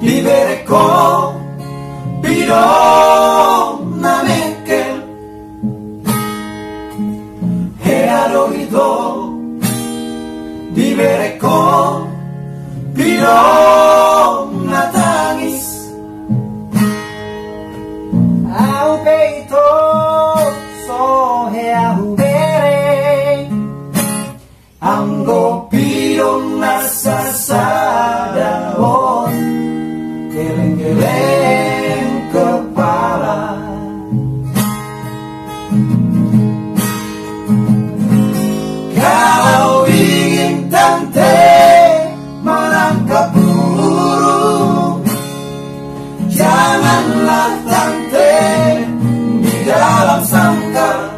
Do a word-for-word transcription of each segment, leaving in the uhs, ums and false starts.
Diberek ho pidong na mengkel. Hea do ito. Diberek ho pidong na tangis. Au pe ito so hea hubereng. Anggo pidong na sasada on, geleng-geleng kepala. Kalau ingin tante menangkap burung, janganlah tante di dalam sangkar.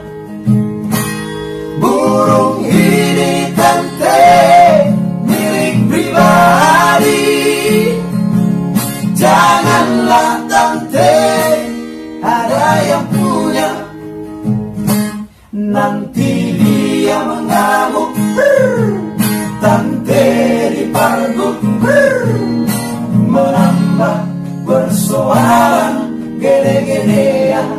Burung ini tante milik pribadi. Janganlah tante ada yang punya. Nanti dia mengamuk, brr, tante diparguk, brr, menambah persoalan gede-gedean.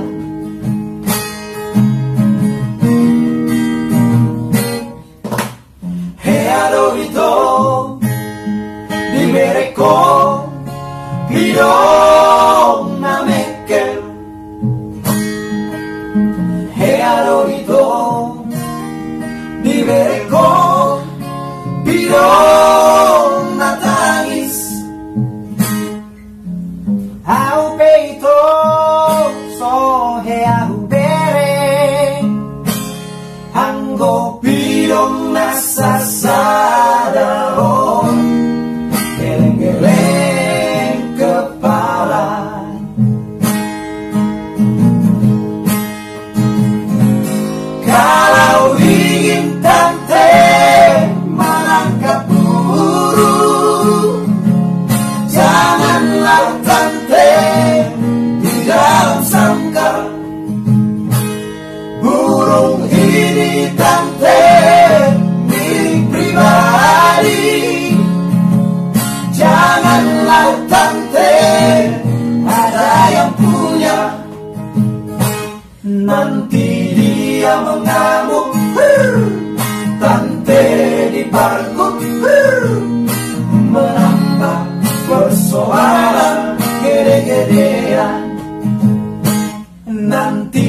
Hea do ito, diberek ho pidong na mengkel. Hea do ito, diberek ho pidong na tangis. Au pe ito so hea hubereng. Anggo pidong na sasada on, geleng-geleng kepala. Kalau ingin tante menangkap burung, janganlah tante di dalam sangkar. Burung ini tante milik pribadi. Janganlah tante ada yang punya. Nanti dia mengamuk, brr, tante diparguk, brr, menambah persoalan gede-gedean. Nanti